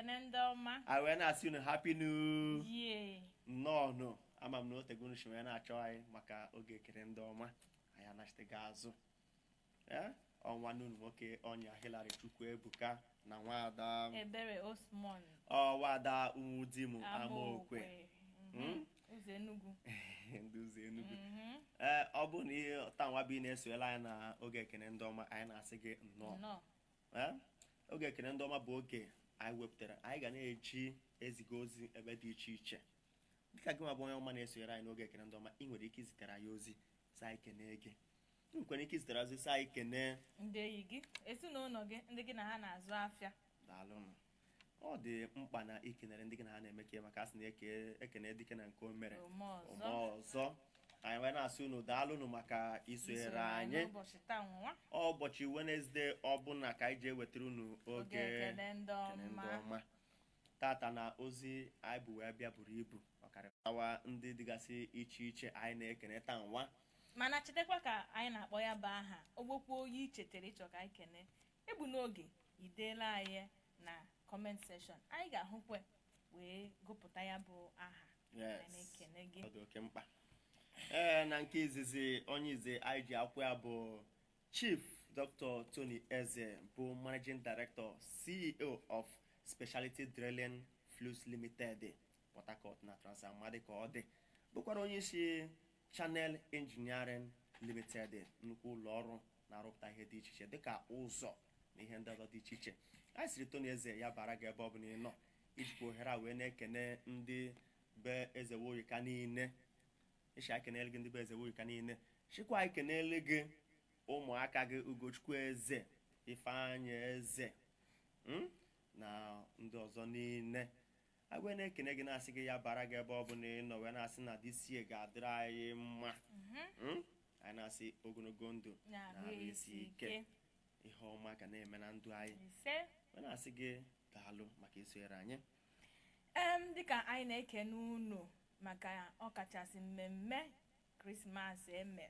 Ekene ndị ọma. Anyị wee na-asị unu happy new year. Nnọọ. Ama m na otego unu si wee na-achọ anyị maka oge ekene ndị ọma. Anyị anachitego azụ. Ee, ọnwa unu nwoke ọnya Hillary Chukwuebuka na nwada Ebere Osman. Ọwada Umudim Amaokwe. Ụzọ Enugu. Ndị ụzọ Enugu. Ee, ọ bụrụ na ihe taa nwa bụ ị na-esoyela anyị na oge ekene ndị ọma, anyị na-asị gị nnọọ. Nnọọ. Ee, oge ekene ndị ọma bụ oge anyị wepụtara anyị ga na-eji eziga ozi ebe dị iche iche. Dịka gị nwa bụ onye ọma na-esonyere anyị n'oge ekene ndị ọma, ị nwere ike izitere anyị ozi sị anyị kenee gị. Ị nwekwara ike izitere ozi sị anyị kenee ndị enyi gị, ezinụlọ gị, ndị gị na ha na-azụ afịa. Daalụnụ. Ọ dị mkpa na ikenere ndị gị na ha na-eme ka, maka a sị na eke ekene dike na nke o mere ome ọzọ. Ome ọzọ. Anyị wee na-asị unu daalụnụ maka isonyere isonyere anyị n'ụbọchị taa nwa. Ụbọchị Wednesday ọbụla ka anyị ji ewetara unu oge oge ekele ndị ekene ndị ọma. Ọma tata na ozi anyị bụ wee bịa buru ibu, ọkarịtawa ndị dịgasị iche iche anyị na-ekene taa nwa. Mana chetakwa ka anyị na-akpọ ya bụ aha ogbokwu onye ichetara ịchọ ka anyị kene egbu n'oge, ideela anyị na comment section, anyị ga-ahụkwe wee gụpụta ya bụ aha. Anyị na-ekene gị. Ọ dị oke mkpa. Ee, na nke izizi, onye ize anyị ji akwụ ya bụ Chief Dr. Tony Eze, bụ Managing Director, CEO of Speciality Drilling Fluids Limited, Port Harcourt na Transamadi ka ọ dị, bụkwara onye isi Channel Engineering Limited, nnukwu ụlọ ọrụ na-arụpụta ihe dị iche iche dịka ụzọ na ihe ndị ọzọ dị iche iche. Anyị siri Tony Eze ya bara gị ebe ọ bụla ị nọ. Ijikwa ohere a wee na-ekene ndị be Eze Woyika niile. Ịshi anyị kenele gị ndị be Eze Woyika niile, chịkwa anyị kenele gị ụmụaka gị, Ugochukwu Eze, Ifeanyị Eze, na ndị ọzọ niile. Anyị wee na-ekene gị, na-asị gị ya bara gị ebe ọ bụla ị nọ, wee na-asị na this year ga-adịrị anyị mma. Anyị na-asị ogologo ndụ na na ahụ arụ isi isi ike, ike, ihe ọma ga na-eme na ndụ anyị. Ise. Wee na-asị gị daalụ maka isonyere anyị. Dịka anyị na-ekene unu maka ọkachasị mmemme Krismas eme,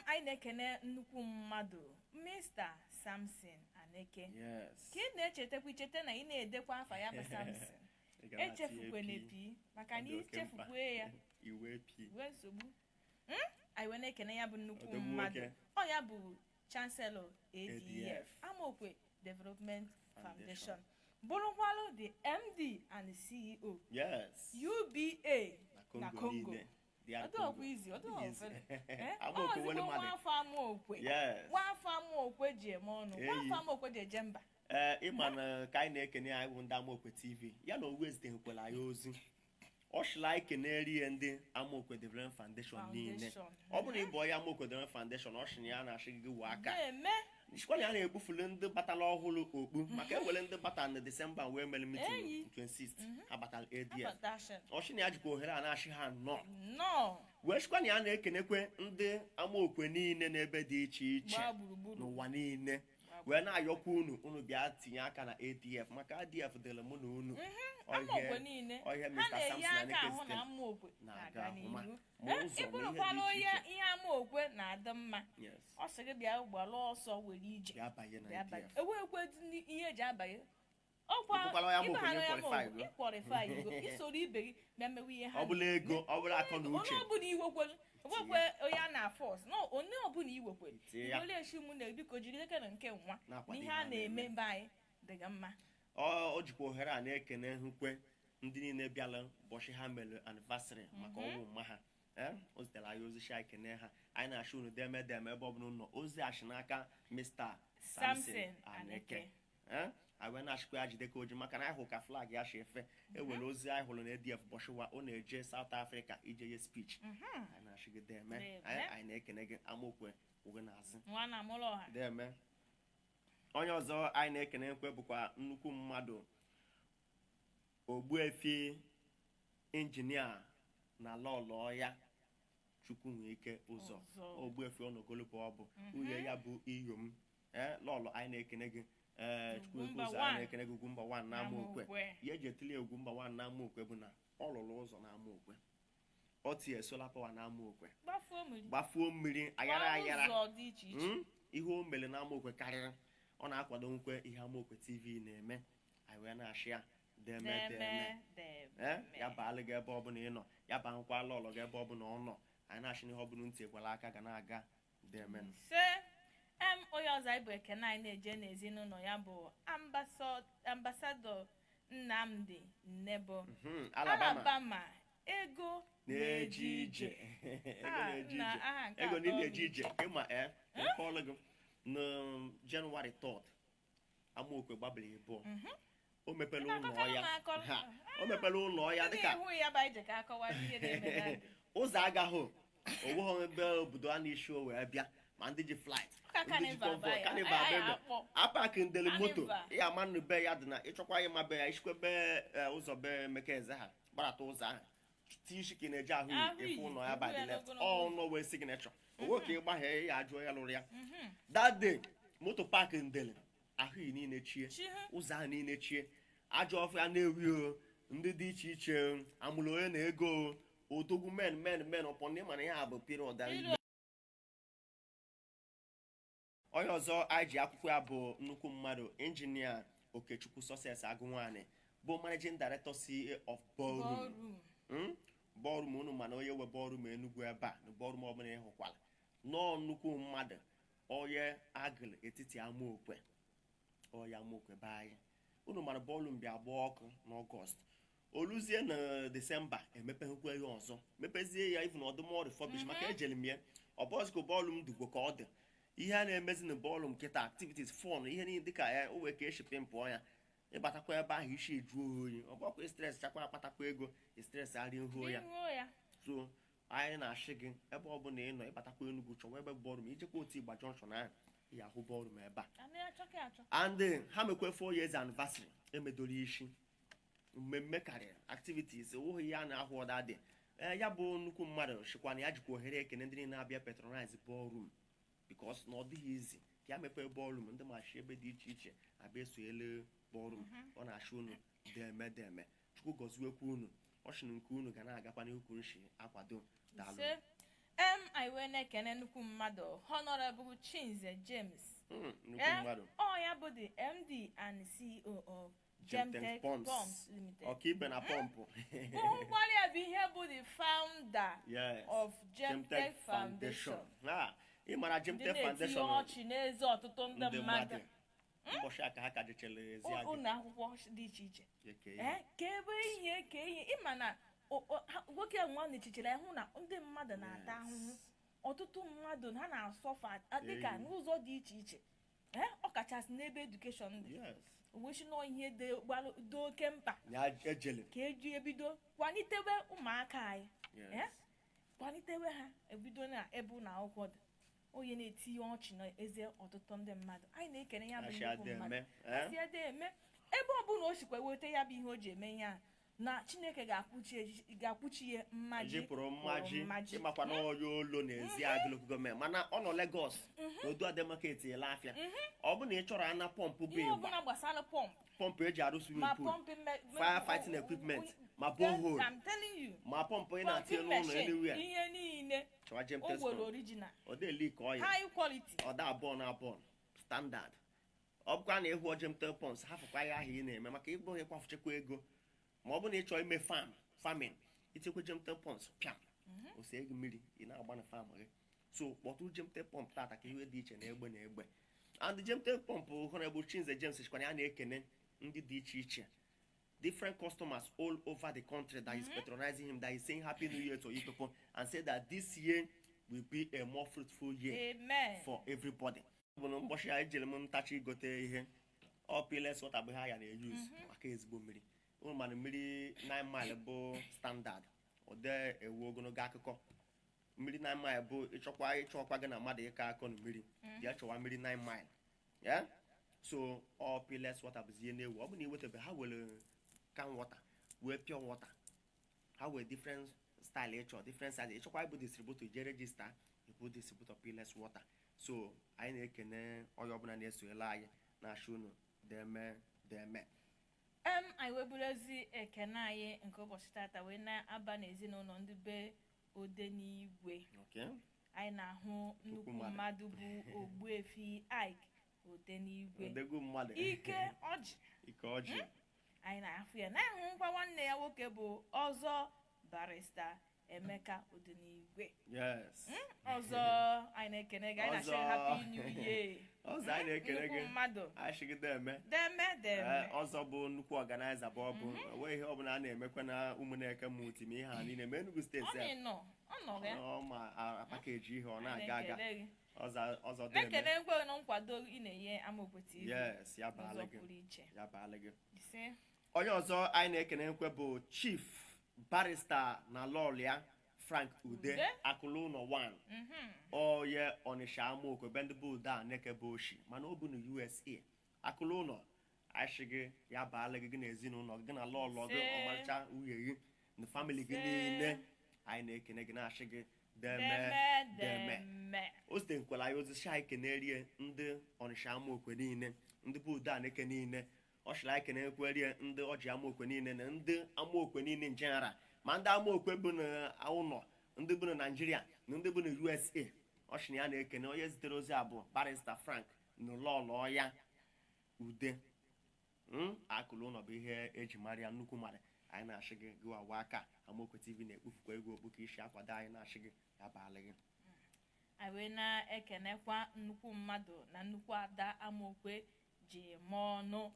anyị na-ekene nnukwu mmadụ Mr. Samson Aneke. Ka ị na-echetakwa, icheta na ị na-edekwa afa ya bụ Samson. Ị ga na-atinye Echefukwana P. P, maka Ọ na dị oke mkpa. ichefukwe ya, iwe P. wee nsogbu. Anyị wee na-ekene ya bụ nnukwu Odogwu mmadụ. nwoke. Ọ ya bụ Chancellor ADF, ADF. Amokwe Development Foundation. Foundation, bụrụkwalụ the MD and CEO UBA na na Congo Congo. niile. DR Ọdụọkwa Congo. izi ọdụọ Easy. ofele. Eh? Amaokwe Ọ nwere ozigbo mmadụ. nwaafọ Amaokwe. Nwaafọ Amaokwe ji eme ọnụ. Eyi. Nwaafọ Amaokwe ji eje mba. Ee, ịma na ka anyị na-ekene anyị bụ ndị Amaokwe TV, ya na owu eziteghịkwala anyị ozi, ọ chịla anyị kenere ihe ndị Amaokwe Development Foundation niile. Foundation. Ọ bụrụ na ị bụ onye Amaokwe Development Foundation, ọ sị na ya na-achị gị wee aka Na-eme. nchịkwa na ya na-ekpufuli ndị batara ọhụrụ okpu, maka ewere ndị batara na Disemba wee mere meeting 26 ha batara ADF. Abatashin. Ọ sị na ya jikwa ohere a na-achị ha nnọọ. Nnọọ. Wee sịkwa na ya na-ekenekwe ndị Amaokwe niile n'ebe dị iche iche gbaa gburugburu n'ụwa niile, wee na-ayọkwa unu, unu bịa tinye aka na ADF, maka ADF dịrị mụ na unu. Ọ ihe- Amaokwe niile ọ ihe ha Mr. na-eyi Samson aka Aneke ahụ na zitere Amaokwe na-aga na-aga ahụma. n'ihu. Ma ụzọ ma ihe dị Ịbụrụkwala iche onye iche. ihe Amaokwe na-adị mma, ọ sị gị bịa gbara ọsọ were ije Bịa banye na bịa banye. ADF. Ewekwe ihe eji abanye ọkwa. Ịbụkwala onye Amaokwe ịbaghala na onye qualify Amaokwe, go. ị qualify go, isoro ibe gị bịa mewe ihe ha. Ọ bụla ego, ọ bụla akọ na uche. Onye ọbụla iwekwere, onwekwe onye a na-afọs no, onye ọbụla iwekwere Tie ya. iwere echi ụmụnne, biko jigidekere nke nwa na-akwado na ihe ihe a a na-eme na-eme. be anyị dịga mma. Ọ jikwa ohere a na-ekene hụkwe ndị niile bịala ụbọchị ha mere anniversary maka ọnwụ mma ha. Ee, o zitere anyị ozi shi anyị kene ha. Anyị na-achọ unu deme deme ebe ọ bụla unu nọ. Ozi achị n'aka Mr. Samson Samson Aneke. Aneke. Ee, anyị wee na-achịkwa ya jide ka oji, maka na anyị hụrụ ka flag ya si efe. Ewere ozi anyị hụrụ na ADF bọchịwa ọ na-eje South Africa ije ye speech. Anyị na-achị gị deme. Deme. Anyị na-ekene gị. Amaokwe kwụ gị n'azụ. Nwa na amụrụ ọha. Deme. Onye ọzọ anyị na-ekene nkwe bụkwa nnukwu mmadụ, Ogbuefi Injinia na lọlọ ya, Chukwu nwee ike ụzọ. Ụzọ. Ogbuefi ọnọgolo bụ ọ bụ nwunye ya bụ iyom. Ee, lọlọ, anyị na-ekene gị. Ee, Chukwu nwee ike Ugwumba ụzọ, anyị one. na-ekene gị. Ugwumba 1 na Amaokwe. Amaokwe. Ihe eji etili Ugwumba 1 na Amaokwe bụ na ọ lụrụ ụzọ na Amaokwe, ọ tinye solar power na Amaokwe, gbafuo mmiri, gbafuo mmiri aghara gbaa aghara. Ụzọ dị iche iche. Ihe o mere na Amaokwe karịrị. Ọ na-akwado nkwe ihe Amaokwe TV na-eme. Anyị Anyị wee na-achị ya deme deme. Deme. Ee, Deme. ya baalụ gị ebe ọbụla ị nọ, ya ba nkwala ọlọ gị ebe ọbụla ọ nọ. Anyị na-achị n'ihe ọbụla ntị ekwela aka ga na-aga deme. Ise. Onye ọzọ anyị bụ ekene anyị na-eje n'ezinụlọ ya bụ Ambassador Nnamdi Nnebo. Alabama. Alabama, ego na-eje ije, ego Ah, na-eje nna, ije. aha nke Ego atọ niile m. eje ije. Ịma ee, nke ọlụ gị na Jenụwarị 3rd, Amaokwe gbabiri ịbụọ, o mepere Ị ụlọ na-akọkarị ya. m akọrọ. Ha, o mepere ụlọ ya Ndị dịka na-ehu ya bụ anyị je ka akọwa ihe na-eme na ndụ. Ụzọ agaghị onweghị ebe obodo a na-esi o wee bịa, ma ndị ji flight, Ka ndị ji carnival convoy, baa ya. carnival Anyị bụ ebe akpọ. apaki ndele moto. Carnival. Ya ama nnu be ya dị na ịchọkwa ịma be ya, isikwa be ụzọ be Emeka Eze ha gbarata ụzọ ahụ tie isi ka ị na-eje ahụ Ahụ ịfụ ụlọ ya by iyi, the ya left. n'ogologo. Ọ ụlọ wee signature owe ka ị gbaghee ya, ajụọ ya lụrụ ya. That day, moto park ndele ahụ iyi niile chie. Chihu. Ụzọ ahụ niile chie, ajọ ọfịa na-ewi o, ndị dị iche iche amụrụ onye na ego o, odogwu men men men ọpọ ndị mana ya bụ period anyị. Period. Onye ọzọ anyị ji akwụkwọ ya bụ nnukwu mmadụ, Injinia Okechukwu Success Agụnwanị, bụ managing director, CA of Ballroom. Ballroom. Ballroom unu mana onye nwe ballroom Enugu ebe a na ballroom ọbụla ị hụkwala nọọ nnukwu mmadụ, onye agụl etiti Amaokwe, onye Amaokwe be anyị. Unu mara ballroom bịa gbaa ọkụ n'Ọgọst, oluzie na Disemba emepeghịkwa ya ọzọ, mepezie ya even ọdụmọ refurbish maka ejere m ya. Ọ bọzikwa ballroom dugbo ka ọ dị ihe a na-emezi na ballroom kịta, activities, fun, ihe niile dịka ya o wee ka esi pimpụọ ya. Ịbatakwa ebe ahụ, isi ejuo oyi, ọ bụkwa stress chakwa akpatakwa ego stress arị ihu ya. Ihuo ya. So anyị na-achị gị ebe ọ bụla ị nọ, ịbatakwa Enugu, chọwa ebe ballroom, ijekwa otu Igba Junction ahụ, ị ahụ ballroom ebe a. A na-achọ ka achọ. And ha mekwa 4 years anniversary, emedoro isi mmemme karịrị, activities onweghị ihe a na-ahụ ọda dị. Ee, ya bụ nnukwu mmadụ chịkwa na ya jikwa ohere ekene ndị niile na-abịa patronize ballroom, because na ọ dịghị izi ka ya mepee ballroom, ndị machi ebe dị iche iche abịa esonyele ballroom. Ọ na-achị unu deme deme, Chukwu gọziwekwa unu, ọ sị na nke unu ga na-agakwa n'ihu ka unu si akwado. Daalụ. Ise. Anyị wee na-ekene nnukwu mmadụ, Honorable Chinze James. Nnukwu mmadụ. Ọ ya bụ the MD and CEO of Gemtech Gemtech Pumps. Pumps Limited. Ọkaibe na pọmpụ. Nkwari ya bụ ihe bụ the founder of Gemtech Foundation. Ha, ị mara Ndị Gemtech na-etinye Foundation ọchị n'eze ọtụtụ ndị ndị mmadụ. mmadụ mbọchị aka ha ka jechere ezi agụ. Ụlọ akwụkwọ dị iche iche. Eke ihe. Ee, ka ebe ihe ka ihe ịma na nwoke nwa n'echichara ya hụ na ndị mmadụ na-ata ahụhụ, ọtụtụ mmadụ ha na-asọfa dịka n'ụzọ dị iche iche, ee, ọkachasị n'ebe education dị. Wechi nọ ihe dị dị oke mkpa Ya ejele. ka eji ebido kwalitebe ụmụaka anyị. Ee, kwalitewe ha, ebido na ebe ụlọ akwụkwọ dị, onye na-etinye ọchị n'eze ọtụtụ ndị mmadụ. Anyị na-ekene ya bụ Asị nnukwu adị mmadụ. eme, eh? Asị adị eme ebe ọbụla o sikwa weta ya bụ ihe o ji eme ihe a, na Chineke ga-akwụchi ya mmaji ji pụrụ mmaji. Mmaji. Ịmakwa na onye olo n'ezi agụ local gọọmenti, mana ọ nọ Lagos na odu Ademaka etinyela afịa. Ọ bụ na ị chọrọ ana pọmpụ bụ ihe ịgba ọbụla gbasara pọmpụ, pọmpụ eji arụ swimming ma pool, pọmpụ fire fighting equipment, ma borehole, I'm telling you, ma pọmpụ ị na-atinye pumping n'ụlọ, machine, anywhere, ihe niile chọwa o Gemtech nwere pump. Original, Ọ dị leak oil, high quality. ọ da abụọ na abụọ standard. Ọ bụkwa na ịhụ Gemtech Pumps, hafụkwa ya ahụ ị na-eme maka ịbụ ịkwafuchekwa ego. Ma ọ bụ na ị chọọ ime farming, itikwe Gemtech Pumps pịam, ose gị mmiri ị na-agba na farm gị. So kpọtụrụ Gemtech Pump tata ka ihe dị iche na egbe na egbe. And Gemtech Pump hụrụ Chinze James chịkwana ya na-ekene ndị dị iche iche, different customers all over the country that is patronizing him, that is saying happy New Year to you people and say that this year will be a more fruitful year Amen. for everybody. Bụ na mbọchị ya ejere m ntachi gote ihe ọ Peerless water bụ ha ya na-eyuz maka ezigbo mmiri. Ụnụ mana mmiri 9 Mile bụ standard, ọ dị ewu ogologo akụkọ. Mmiri 9 Mile bụ ịchọkwa ịchọkwa gị na mmadụ ịkọ akọ na mmiri jee chọwa mmiri 9 Mile ya. So ọ Peerless water bụzi ihe na-ewu. Ọ bụ na iwetebe ha were can water, wee pure water, ha wee different style ịchọ, different size ịchọkwa. Ịbụ distributor, jee register ịbụ distributor Peerless water. So anyị na-ekene onye ọbụla na-esonyere anyị, na-achọ unu deme deme. Anyị wee buru ozi ekene anyị nke ụbọchị tata wee na-aba n'ezinụlọ ndị be Odenigwe. Anyị na-ahụ nnukwu mmadụ. Mmadụ bụ Ogbuefi Ike Odenigwe. Odegwu mmadụ. Ike ọjị. Ike ọjị. Anyị na-afụ ya, na-ahụkwa nwanne ya nwoke bụ ọzọ, Barrister Emeka Odinigwe. Ọzọ, anyị na-ekene gị, anyị na-asị Ọzọ. Happy New Year. Ọzọ, anyị na-ekene Nnukwu gị. mmadụ. Anyị eme. Deme deme. Ee, ọzọ bụ nnukwu organizer, bụ ọ bụ enweghị ihe ọbụla a na-emekwa na Ụmụneke muti ma ihe a niile ma Enugu Ọ Steeti a. na-enọ, ọ nọ ya. Ọ ma apakeji ihe ọ Anyị na-aga aga. na-ekele gị. Ọzọ, ọzọ, deme. Na-ekele nkwe na nkwado ị na-enye Amaokwe TV Yes, ya baala n'ụzọ gị. pụrụ iche. Ya baala gị. Ise. Onye ọzọ anyị na-ekene nkwe bụ Chief Barrister na lọl ya, Frank Ude. Ude. Akụlụ ụlọ 1 oye Ọnịsha Amaokwe be ndị bụ Ude a neke bụ oshi, mana ọ bụ na USA. Akụlụ ụlọ, anyị gị ya baala gị, gị na ezinụlọ gị, gị na lọlọ gị, Ise. ọmarịcha nwunye gị na family gị Ise. niile. Anyị na-ekene gị, na-achị gị deme. Deme. Deme. Deme. O site nkwara anyị ozi si anyị kenerie ndị Ọnịsha Amaokwe niile, ndị bụ Ude Aneke niile. Ọ chịrị anyị kenekwerie ndị ọji Amaokwe niile na ndị Amaokwe niile in general, ma ndị Amaokwe bụ na ụlọ, ndị bụ na Naijiria na ndị bụ na USA. Ọ sị na ya na-ekene onye zitere ozi a bụ Barrister Frank na lọlọ ya Ude. Akụlụ ụlọ bụ ihe eji mara ya, nnukwu mara. Anyị na-achị gị, gị wawa aka Amaokwe TV na-ekpufukwa egwu okpu ka isi akwado anyị, na-achị gị ya baala gị. Anyị wee na-ekenekwa nnukwu mmadụ na nnukwu ada Amaokwe ji eme ọnụ.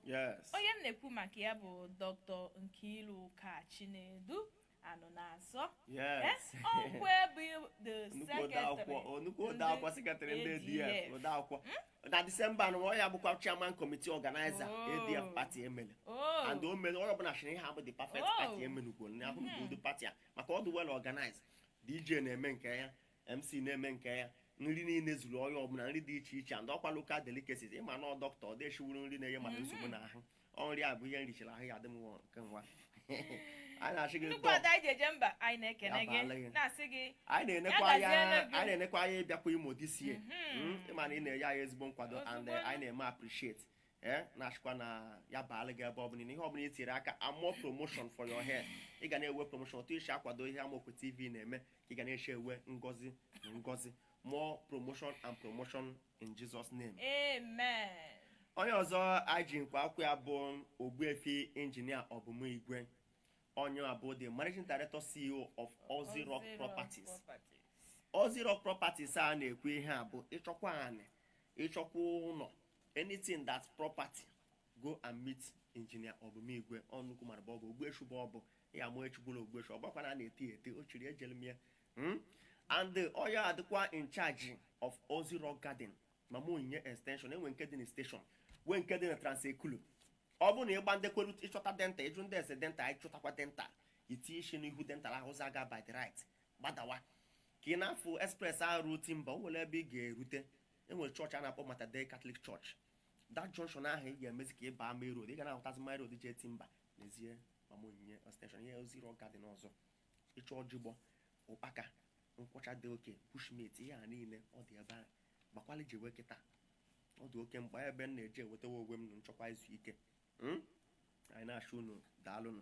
Onye m na-ekwu maka ya bụ Dr. Nkiru Chinedu anụ na-asọ. Ọkwa bụ the Nnukwu odeakwụkwọ. secretary. Nnukwu odeakwụkwọ, secretary ndị ADF. ADF, odeakwụkwọ na Disemba nụ. Ọ ya bụkwa chairman committee organizer ADF party emele. And o mere onye ọbụla chịrị ihe abụ the perfect party emenugwo na ahụ bụ ụdị party a, maka ọ dị well organized. DJ na-eme nke ya, MC na-eme nke ya, nri niile zuru onye ọbụla, nri dị iche iche, and ọkwa local delicacies. Ịma na ọ dọkịta ọ deshiwuru nri na-enye mmadụ nsogbu n'ahụ. Ọ nri a bụ ihe nrichara ahụ ya adị m nke nwa. Anyị na-achị gị Nnukwu dọk. ada anyị ji eje mba, anyị na-ekene Ya baala gị, gị. na-asị gị Anyị na-enekwa ya anya gaziere gị. Anyị na-enekwa anya ịbịakwa Imo this year. Ịma na ị na-enye anyị ezigbo nkwado and Ozugbo. anyị na-eme appreciate, na-achịkwa na ya baala gị ebe ọbụla na ihe ọbụla i tinyere aka and more promotion for your head. Ị ga na-ewe promotion otu isi akwado ihe Amaokwe TV na-eme ka ị ga na-eche ewe ngozi na ngozi, more promotion and promotion in Jesus name. Amen. Onye ọzọ anyị ji nkwa akwụ ya bụ Ogbuefi Injinia Ọbụmigwe, onye abụ the managing director, CEO of Ozzy Rock Ozzy Properties. Properties. Ozzy Rock Properties a na-ekwu ihe a bụ ịchọkwa anị, ịchọkwa ụlọ, anything that property, go and meet Injinia Ọbụmigwe. Ọnụkwu mara bụ ọ bụ Ogbuechu bụ ọ bụ ya ama echugbula Ogbuechu, ọ gbakwa na a na-eti ete o chiri ejelu m ya. And onye adịkwa in charge of Ozzy Rock Garden, Mama Onyinye Extension, enwe nke dị na station, nwee nke dị na Transekulu. Ọ bụrụ na ịgba ndekweru ịchọta dental, ịjụ ndị ese dental, ịchọtakwa dental, itinye isi n'ihu dental ahụ, ụzọ aga by the right gbadawa ka ị na-afụ express arụ timba. O nwere ebe ị ga-erute, enwere chọọchị a na-akpọ Mater Dei Catholic Church. That junction ahụ ị ga-emezi ka ị baa main road, ị ga na-ahụtazi main road jee timba. N'ezie, Mama Onyinye Extension, ihe Ozzy Rock Garden ọzọ, ịchọ jigbọ, ụkpaka, nkwọcha dị oke, bushmeat, ihe a niile ọ dị ebe ahụ. Gbakwala jewe kịta, ọ dị oke mkpa ebe m na-eje ewetawa onwe m na nchọkwa izu ike. Anyị na-achọ unu daalụnụ.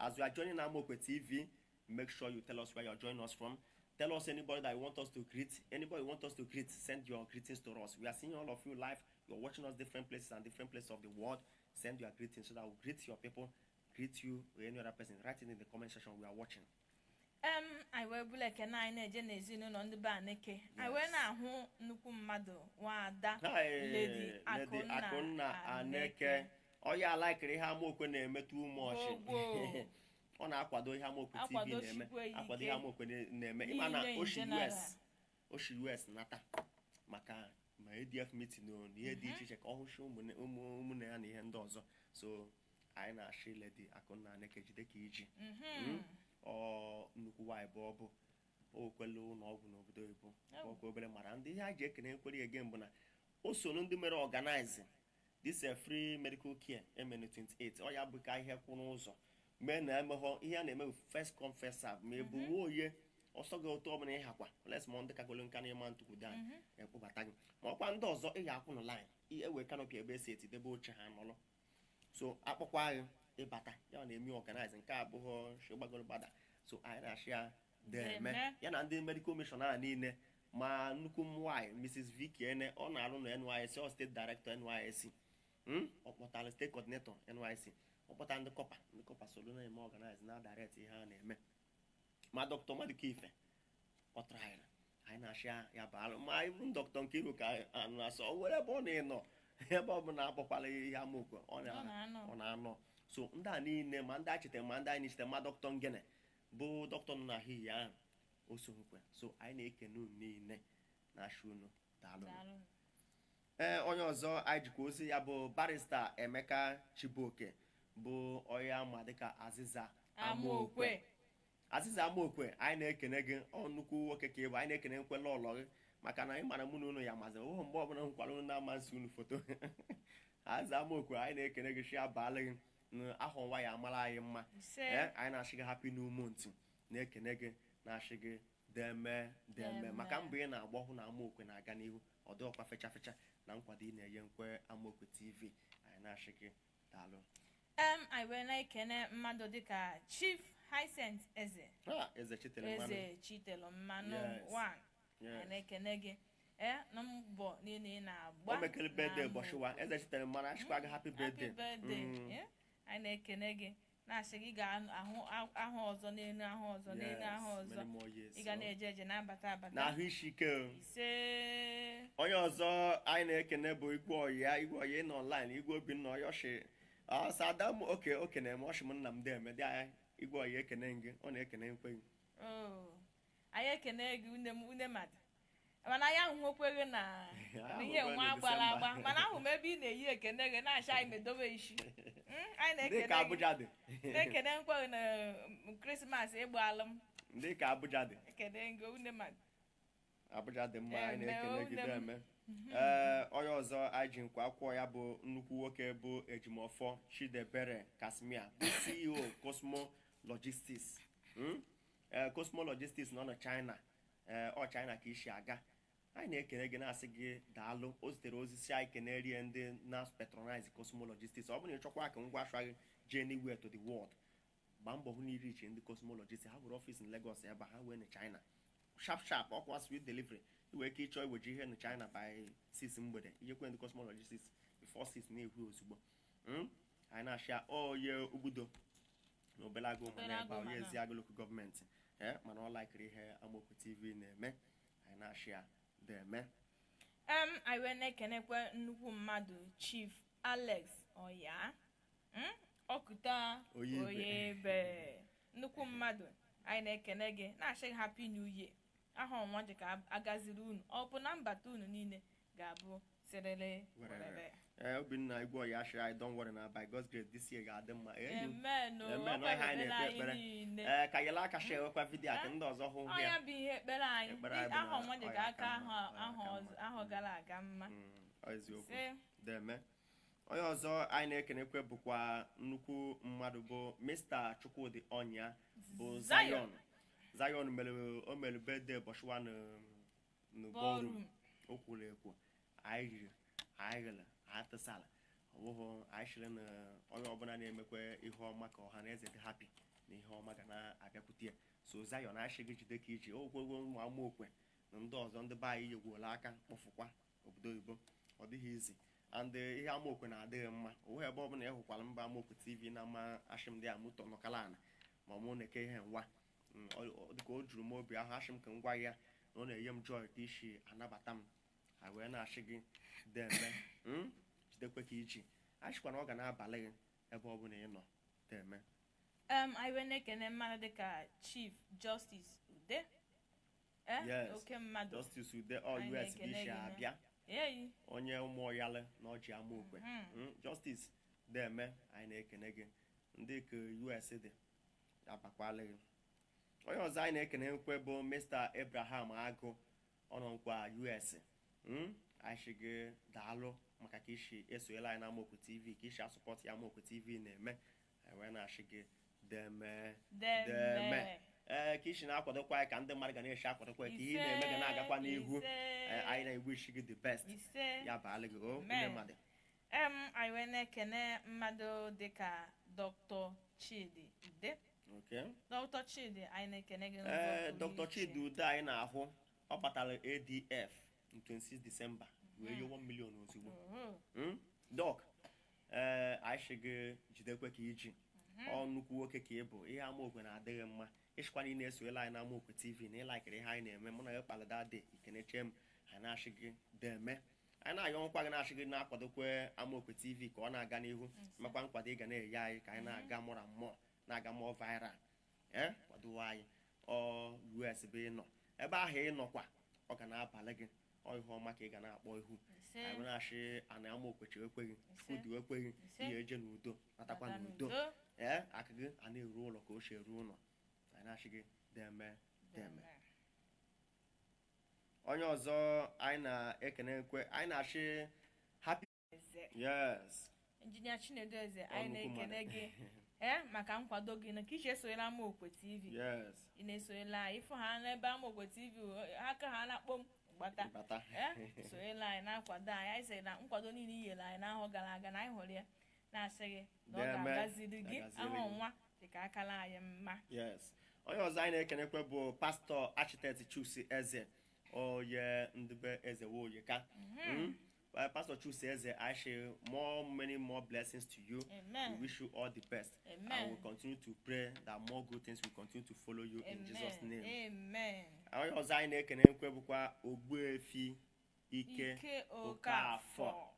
As you are joining Amaokwe TV, make sure you tell us where you are joining us from. Tell us anybody that you want us to greet. Anybody you want us to greet, send your greetings to us. We are seeing all of you live. You're watching us different places and different places of the world. Send your greetings so that we'll greet your people, greet you or any other person. Write it in the comment section. We are watching. Anyị wee bụla ekene anyị na-eje n'ezinụlọ ndị be Aneke. Anyị wee na-ahụ nnukwu mmadụ, nwaada Hi, Lady Lady Akụnna Akụnna Aneke. Aneke. Onye alaikiri ihe Amaokwe na-eme too much. Gbogbo. Ọ na-akwado ihe Amaokwe TV na-eme. Akwadochikwa ya Akwado ike. ihe Amaokwe na-eme. Ịma na Niile in oshi general. US, oshi US nata maka ma ADF meeting o na ihe dị iche iche ka ọ hụchi ụmụnne ya na ihe ndị ọzọ. So anyị na-achị Lady Akụnna Aneke, jide ka iji. Ọ nnukwu nwaanyị bụ ọ bụ o kwelu ụlọ ọgwụ n'obodo oyibo. Ọkwa obere mara ndị ihe a ji ekene ekwere again bụ na o so ndị mere organize this free medical care emene 28. Ọ ya bụ ka ihe kwụ n'ụzọ mee na emeghọ ihe a na-eme bụ first come, first serve, ma ebu nwa oye ọsọ gị otu ọbụla ịhakwa les ma ndị kagolo nka na ịma ntụkwudo anyị ekpụbata gị, ma ọkwa ndị ọzọ ị ga-akwụ na line ewe canopy ebe esi eti debe oche ha nọrọ. So akpọkwa gị ịbata ya na-eme organize nke abụghọ gbagoro gbada. So anyị na-achị ya deme. Deme. Ya na ndị medical mission a niile, ma nnukwu nwanyị Mrs. Vicky Ene, ọ na-arụ na NYSC, ọ state director NYSC. Ọ kpọtara state coordinator NYSC. Ọ kpọta ndị corper, ndị corper soro na-eme organize na direct ihe a na-eme. Ma Dr. Maduka Ife kpọtara anyị, anyị na-achị ya baalụ. Ma ịbụ Dr. Nkiru ka anụ asọ o nwere ebe ọ na-enọ, ebe ọ bụla akpọkwala ihe amaokwe ọ Ọ na-anọ. Ọ na-anọ. So ndị a niile, ma ndị a chetara, ma ndị anyị na-echeta, ma Dr. Ngene bụ dọkịta nọ n'ahịhịa ahụ o soghịkwe. So anyị na-ekene unu niile, na-achị unu daalụ. Daalụ. Ee, onye ọzọ anyị jikwa ozi ya bụ Barrister Emeka Chibuoke, bụ onye ama dịka Azịza Amaokwe. Azịza Amaokwe, anyị na-ekene gị. Ọ nnukwu nwoke ka ị bụ. Anyị na-ekene nkwele ụlọ gị, maka na anyị mara mụ na unu ya mazi ụhụ mgbe ọbụla hụkwara unu na-amasị unu foto. Azịza Amaokwe, anyị na-ekene gị, chi abalị gị n'ahọ nwa ya amara anyị mma. Ise. Ee, anyị na-achị gị happy new month, na-ekene gị, na-achị gị deme deme. Deme. Maka mbọ ị na-agba hụ na Amaokwe na-aga n'ihu, ọ dịghọkwa fecha fecha na nkwado ị na-enye nkwe Amaokwe TV, anyị na-achị gị daalụ. Anyị wee na-ekene mmadụ dịka Chief Hyacinth Eze. Ha Eze chitere mmanụ. Eze Chitelu mmanụ one. Anyị na-ekene gị na mbọ niile ị na-agba. O mekere birthday na ụbọchị wa. Eze chitere mmanụ, achịkwa gị happy birthday. Happy birthday. Anyị na-ekene gị, na-asị gị ga-ahụ ahụ ọzọ n'elu ahụ ọzọ n'elu ahụ ọzọ. Many more years. Ị ga na-eje eje na-abata abata. Na ahụ isi ike o. Ise. Onye ọzọ anyị na-ekene bụ igwe ọyị, igwe ọyị nọ online, Igwe Obinna Ọyọshi ọsada m. Oke okene m ọshị m nna m deme dị anyị. Igwe ọyị, ekene gị, ọ na-ekene nkwe gị. Oh, anyị ekene gị, une m une mmadụ, mana anyị ahụhụkweghị na na ihe ahụhụkwe nwa na agbara Disemba. Agba, mana ahụ m ebe ị na-eyi ekene gị na-acha anyị medobe isi. Anyị Ndị na-ekene ka gị. Abuja dị. Na-ekene nkweghị na Krismas ịgba alụm. Ndị ka Abuja dị. Ekene gị, une mmadụ. Abuja dị mma, anyị Eme, na-ekene gị. une m. Deme. Ee, onye ọzọ anyị ji nkwa akwụkwọ ya bụ nnukwu nwoke bụ Ejimọfọ Chidebere Kasmia, bụ CEO Cosmo Logistics. Ee, Cosmo Logistics nọ na China. Ee, ọ China ka isi aga. Anyị na-ekene gị, na-asị gị daalụ. O zitere ozi si anyị kenerie ndị na patronize Cosmo Logistics. Ọ bụrụ na ị chọkwa ka ngwa ahịa gị jee anywhere to the world, gbaa mbọ hụ na iri iche ndị Cosmo Logistics. Ha nwere ọfịs na Lagos ebe a, ha wee na China sharp sharp, ọkwa sweet delivery. I nwere ike ịchọ iweji ihe na China by 6 mgbede, ijekwe ndị Cosmo Logistics before 6 na-ehu ozugbo. Anyị na-achịa oye ugbudo na Obeleagụ ma Obeleagụ na ebe a, onye mana. Eziagụ Local Government. Ee, mana ọ laikiri ihe Amaokwe TV na-eme, anyị na-achịa deme. Anyị wee na-ekenekwe nnukwu mmadụ Chief Alex Oya. Ọkụta Oyebe. Oyebe, nnukwu mmadụ, anyị na-ekene gị, na-asị gị happy new year. Aha ọnwa dị ka agaziri unu, ọ bụ na mbata unu niile ga-abụ sịrịrị werere. werere. Ee, Obinna Igwe Ọya ashịrị anyị, don't worry, na by God's grace this year ga-adị mma. Ee, Amen o. Amen. Ọkwa Ọ ihe anyị ekpere na-ekpe anyị ekpere. niile. Ee, ka yele aka share ekwa video a ka ndị ọzọ hụ Ọ ya. ya bụ ihe ekpere anyị. Ekpere anyị bụ na Aha ọnwa dị ọ ka ya aka aka mma, ahụ ọ ya ahụ aka ọzọ mma. ahụ gara aga mma. Ọ eziokwu. Ise. Deme. Onye ọzọ anyị na-ekenekwe bụkwa nnukwu mmadụ bụ Mr. Chukwudi Ọnya bụ Zion. Zion. Zion mere, o mere birthday ụbọchị wa na ballroom. Ballroom. O kwuru ekwu, anyị riri, anyị ghere, anyị tụsara. Ọ bụghị anyị chịrị na onye ọbụla na-emekwa ihe ọma ka ọha na eze dị happy na ihe ọma ga na-abịakwute ya. So Zion, anyị gị jide ka iji okwego ụmụ amaokwe na ndị ọzọ, ndị be anyị yegwuola aka kpọfụkwa obodo oyibo. Ọ dịghị izi and ihe amaokwe na-adịghị mma onwe ebe ọbụla ị hụkwara mba Amaokwe TV na ama ashị m dị amụtọ nọkala ana ma mụ na-eke ihe nwa. Dịka o juru m obi ahụ, ashị m ka m gwa ya na ọ na-enye m joy ka isi anabata m ha wee na-achị gị deme. Jidekwe ka iji achịkwa na ọ ga na-abalị gị ebe ọbụla ị nọ, deme. Anyị wee na-ekene mmadụ dịka Chief Justice Ude. Yes. Oke mmadụ. Justice Ude ọ Anyị US bụ na-ekene isi gị na- abịa. Eyi. Onye ụmụọyalị na ọjị amaokwe. Justice, deme, anyị na-ekene gị. Ndị ka US dị abakwala gị. Onye ọzọ anyị na-ekene nkwe bụ Mr. Abraham Agụ, ọ nọ nkwa US. Anyị sị gị daalụ maka ka isi esonyela anyị na Amaokwe TV, ka isi asọpọtụ ya Amaokwe TV na-eme. Anyị wee na-achị gị deme. Deme. Ee, ka isi na-akwadokwa anyị ka ndị mmadụ ga na-esi akwadokwa ka ihe ị na-eme ga na-agakwa n'ihu. Ise. Ee, anyị na-ewish gị the best. Ise. Ya baala gị o. Amen. Onye mmadụ. Anyị wee na-ekene mmadụ dịka Dr. Chidi Ude. Dr. Chidi, anyị na-ekene gị n'ụzọ Ee, pụrụ Dr. iche. Chidi Ude anyị na-ahụ, ọ batara ADF on 26 December wee nye 1 million ozugbo. Oh. Doc, Ee, anyị sị gị jidekwe ka iji ọ nnukwu nwoke ka ị bụ. Ihe Amaokwe na-adịghị mma. Ịchịkwana ị na-esoyela anyị na Amaokwe TV na ịlakịrị ihe anyị na-eme. Mụ na gị kpalịda dị ikeneche m. Anyị na-achị gị deme, anyị na-ayọ nkwa gị, na-achị gị na-akwadokwe Amaokwe TV ka ọ na-aga n'ihu, makwa nkwado ị ga na-enye anyị ka anyị na-aga mụra mmụọ, na-aga mụọ viral. Ee, kwadowe anyị. Ọ US bụ ị nọ ebe ahụ, ị nọkwa, ọ ga na-abalị gị. Ọ ihe ọma ka ị ga na-akpọ ihu. Ise. Anyị na-achị ana Amaokwe chewekweghị, Chukwu ekweghị. Ise. Ihe eje n'udo, natakwa Nata n'udo. N'udo. Ee, aka gị a na-eru ụlọ ka o si eru ụlọ. Anyị na-achị gị deme, deme. Onye ọzọ anyị na-ekene ekwe, anyị na-achị happy Eze. Yes. Injinia Chinedu Eze, anyị Nnukwu na-ekene mmadụ. gị ee maka nkwado gị na ka iji esonyela Amaokwe TV. Ị na-esonyela anyị, ịfụ ha n'ebe Amaokwe TV, aka ha na-akpọ m gbata. Bata. Ee, sonyela anyị, na-akwado anyị. Anyị sịrị na nkwado niile i nyere anyị n'ahọ gara aga na anyị hụrụ ya, na-asị gị na ọ Deme. ga-agaziri gị. Ga-agaziri ahụ gị. nwa dị ka akala anyị mma. Yes, onye ọzọ anyị na-ekenekwe bụ Pastọ Architect Chusi Eze, oye ndube eze woyeka. Pastor Chusi Eze, I say more, many more blessings to you. Amen. We wish you all the best. Amen. And we continue to pray that more good things will continue to follow you in Jesus' name. Amen. Onye ọzọ anyị na-ekene nkwe bụkwa Ogbuefi Ike Ike Okafọ. Okafọ.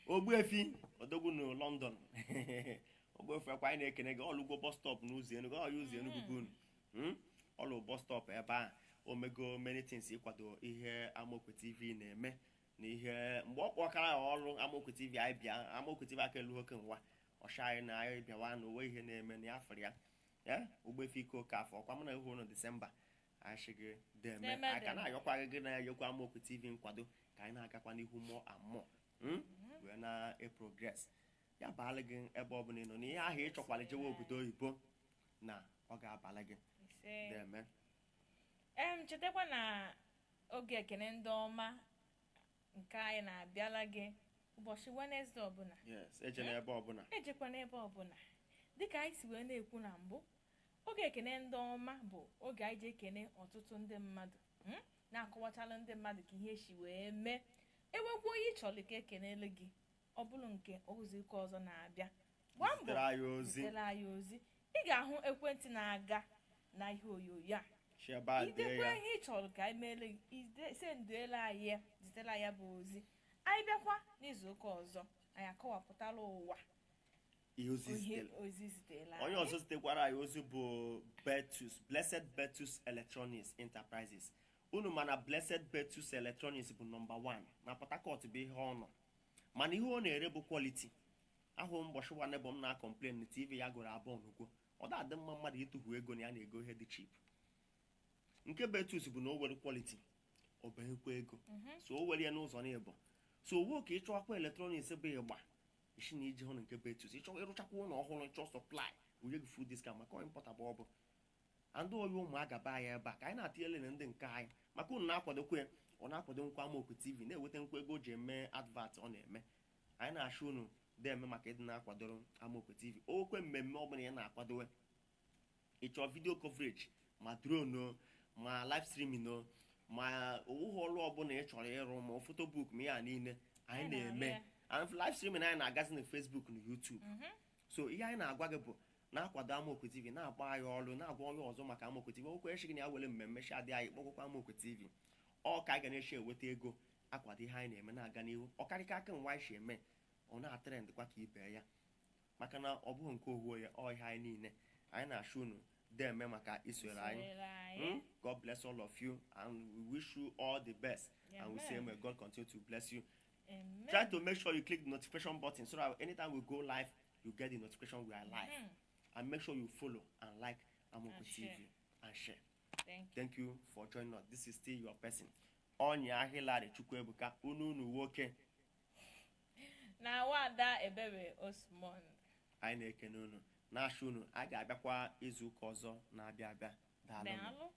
Ogbuefi Odogwu na London. Ogbuefi akwa, anyị na-ekene gị. Ọlụgwo bus stop n'ụzọ Enugu, ọ ya ụzọ Enugu bụ unu. Ọlụ bus stop ebe a, omego many things ịkwado ihe Amaokwe TV na-eme na ihe mgbe ọ kpọkara ya ọrụ Amaokwe TV. Anyị bịa Amaokwe TV aka elu oke nwa ọsha anyị na anyị bịawa na onwe ihe na-eme na ya fụrụ ya. Ya Ogbuefi Ike Okafọ, ọkwa mụ na ihu na Disemba, anyị sị gị deme. Deme, anyị ka deme. na-ayọkwa gị na-ayọkwa Amaokwe TV nkwado ka anyị na-agakwa n'ihu more and more, Wee na-eprogress. Ya baala gị ebe ọbụla ị nọ na ihe ahụ ị chọkwara jewe obodo oyibo na ọ ga-abalị gị. Ise. Deme. Chetakwa na oge ekene ndị ọma nke anyị na-abịala gị ụbọchị Wenesde ọbụla. Yes, eje n'ebe ọbụla. Ejekwa n'ebe ọbụla. Dịka anyị si wee na-ekwu na mbụ, oge ekene ndị ọma bụ oge anyị ji ekene ọtụtụ ndị mmadụ, Na-akọwachalụ ndị mmadụ ka ihe si wee mee. Ewekwa onye ị chọrọ ka ekenelu gị, ọ bụrụ nke izu ụka ọzọ na-abịa, gbaa mbọ zitere anyị ozi. Zitere anyị ozi. Ị ga-ahụ ekwentị na-aga na ihe onyonyo a. Si ebe a dee Idekwa ya. ihe ị chọrọ ka anyị meele gị, senduela anyị ya, zitere anyị ya bụ ozi. Anyị bịakwa n'izu ụka ọzọ, anyị akọwapụtala ụwa ihe ozi ihe zitere. Ozi zitere Onye anyị. ọzọ zitekwara anyị ozi bụ Betus, Blessed Betus Electronics Enterprises. Unu mana Blessed Betus Electronics bụ nọmba 1 na Port Harcourt bụ ihe ọ nọ, mana ihe ọ na-ere bụ quality. Ahụ mbọchị nwanne bụ m na-complain na TV ya gụrụ abụọ n'ugwo. Ọ da-adị mma mmadụ ịtụfu ego na ya na-ego ihe dị cheap. Nke Betus bụ na o were quality, ọ banyekwa ego, so o were ya n'ụzọ na ịbụ so owo ka ịchọwakwa electronics bụ ịgba isi na iji hụ na nke Betus. Ịchọ ịrụchakwa ụlọ ọhụrụ, ịchọ supply, onye gị full discount maka onye importer bụ ọ bụ andị oyi ụmụaka be anyị ebe a ka anyị na-atịnyere na ndị nke anyị maka unu na-akwadokwa ya. Ọ na-akwado nkwa Amaokwe TV, na-eweta nkwa ego o ji eme advert ọ na-eme. Anyị na-achọ unu deme maka ịdị na-akwadoro Amaokwe TV. Okwe mmemme ọbụla ị na-akwadowe, ịchọ video coverage, ma drone o, ma live streaming o, ma owuwe ọrụ ọbụla ị chọrọ ịrụ, ma photo book, ma ya niile anyị Anyị na-arụ na-eme ya. And live streaming anyị na-agazi na Facebook na YouTube. So ihe anyị na-agwa gị bụ na-akwado Amaokwe TV, na-agba anyị ọrụ, na-agwa onye ọzọ maka Amaokwe TV. Okwe echi gị na ya were mmemme shi adị anyị kpọkwakwa Amaokwe TV. Ọ ka anyị ga na-echi eweta ego akwado ihe anyị na-eme na-aga n'ihu. Ọkarịka aka nwa anyị si eme, ọ na-atrend kwa ka ibe ya, maka na ọ bụghị nke ohuo ya, ọ ihe anyị niile. Anyị na-achọ unu deme maka isonyere anyị. Isonyere anyị. God bless all of you and we wish you all the best and we say Amen. may God continue to bless you. Amen. Try to make sure you click the notification button so that anytime we go live, you get the notification we are live. And make sure you follow and like Amaokwe And TV share. and share. Thank you. Thank you for joining us. This is still your person, Onya Hilary Chukwuebuka, unu unu nwoke. Na Nwada Ebere Osmond. Anyị na-ekene unu, na-achọ unu. Anyị ga-abịakwa izu ụka ọzọ na-abịa abịa. Daalụ. Daalụ.